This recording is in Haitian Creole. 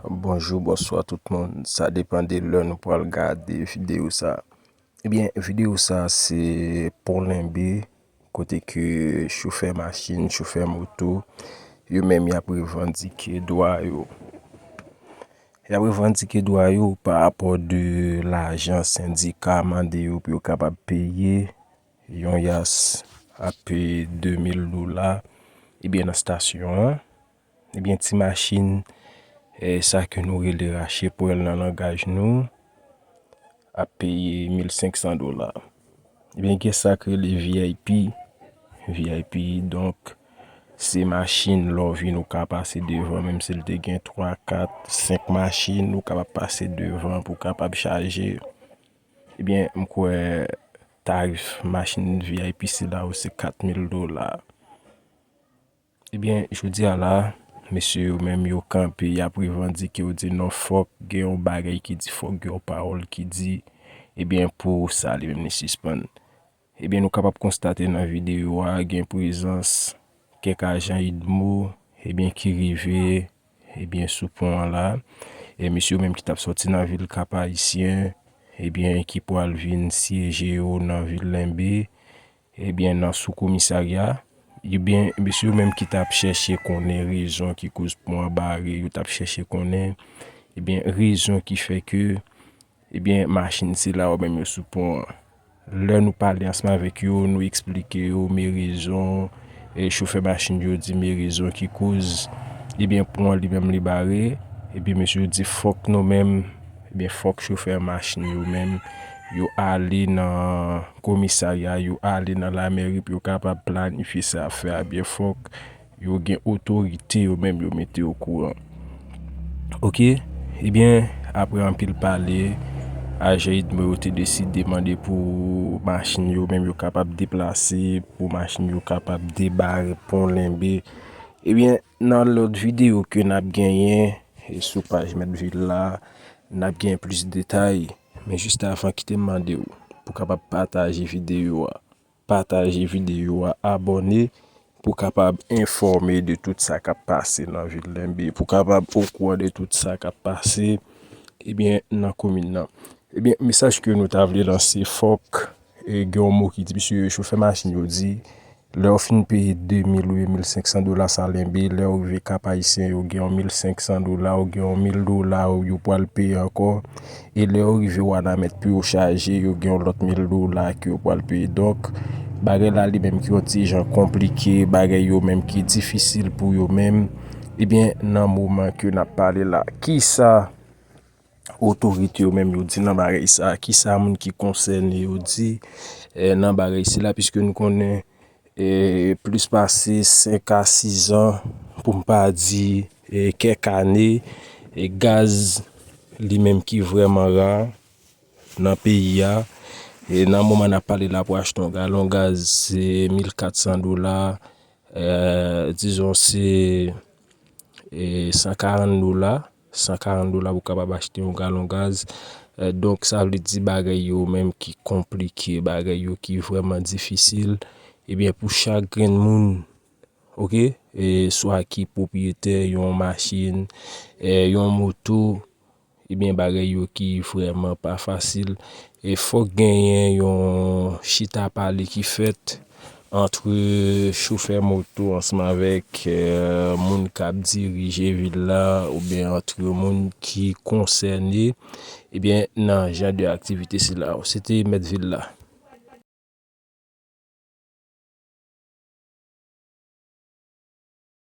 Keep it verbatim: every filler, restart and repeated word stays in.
Bonjou, bonswa tout moun. Sa depann de lè nou pral gade videyo sa. Ebyen, videyo sa se Pon Lenbe, kote ke chofè machin, chofè moto, yo menm y ap revandike dwa yo. Y ap revandike dwa yo pa rapò de lajan sendika mande yo pou yo kapab peye yon yas ap de mil dola, ebyen, nan estasyon an. Ebyen, ti machin, eh, sa ke nou rele rache pwèl nan langaj nou, ap peye mil senk san dola. Ebyen, gen sa k rele V I P. V I P, donk, se machin lè w vin ou ka pase devan, menm si l te gen twa, kat, senk machin, ou kapab pase devan pou w kapab chaje. Ebyen, m kwè tarif machin V I P sila yo se kat mil dola. Ebyen, jodi a la, mesye yo menm yo kanpe, y ap revandike, yo di non, fòk gen yon bagay ki di, fòk gen yon pawòl ki di, ebyen, pou sa li menm li sispann. Ebyen, nou kapab konstate nan videyo a, gen prezans kèk ajan idmo, ebyen, ki rive, ebyen, sou pon an la. E mesye yo menm ki t ap sòti nan vil Kap Ayisyen, ebyen, ki pral vin syeje yo nan vil Lenbe, ebyen, nan sou komisarya. Ebyen, mesye yo menm ki t ap chèche konnen rezon ki koz pon an bare, yo t ap chèche konnen, ebyen, rezon ki fè ke, ebyen, machin sila yo menm yo sou pon an. Lè nou pale ansanm avèk yo, nou eksplike yo, men rezon, e chofè machin yo di, men rezon ki koz, ebyen, pon an li menm li bare, ebyen, mesye yo di, fòk nou menm, ebyen, fòk chofè machin yo menm, yo ale nan komisarya, yo ale nan lamèri pou yo kapab planifye sa afè a byen, fòk yo gen otorite yo menm yo mete okouran. Oke, ebyen, apre anpil pale, ajan idmo yo te deside mande pou machin yo menm yo kapab deplase, pou machin yo kapab debare pon Lenbe. Ebyen, nan lòt videyo ke n ap genyen, e sou paj Mèt Vil la, n ap gen plis detay. Men jis avan, kite m mande w pou w kapab pataje videyo a. Pataje videyo a, abòne pou w kapab enfòme de tout sa k ap pase nan vil Lenbe, pou w kapab okouran de tout sa k ap pase, ebyen, nan komin nan. Ebyen, mesaj ke nou ta vle lanse, fòk, e, gen yon mo ki di, piske chofè machin yo di, lè w fin peye de mil oubyen mil senk san dola sa Lenbe, lè w rive Kap Ayisyen, yo gen yon mil senk san dola, ou gen yon mil dola, yo pral peye ankò. E lè yo rive Wanament pou yo chaje, yo gen yon lòt mil dola ke yo pral peye. Donk, bagay la li menm ki yon ti jan konplike, bagay yo menm ki difisil pou yo menm. Ebyen, nan moman ke n ap pale la, kisa otorite yo menm yo di nan bagay sa? Kisa moun ki konsène yo di, eh, nan bagay sila? Piske nou konnen, eh, plis pase senk a sis an, pou m pa di, eh, kèk ane, eh, gaz li menm ki vrèman ra nan peyi a. E nan moman n ap pale la, pou achte yon galon gaz, se mil kat san dola, eh, dizon se, eh, san karant dola, san karant dola pou w kapab achte yon galon gaz. Eh, donk, sa vle di bagay yo menm ki konplike, bagay yo ki vrèman difisil. Ebyen, pou chak grenn moun, oke, e swa ki pwopriyetè yon machin, eh, yon moto, ebyen, bagay yo ki vrèman pa fasil. E fòk genyen yon chita pale ki fèt antre chofè moto ansanm avèk, eh, moun k ap dirije vil la, oubyen antre moun ki konsène, ebyen, nan jan de aktivite sila yo. Se te Mèt Vil la.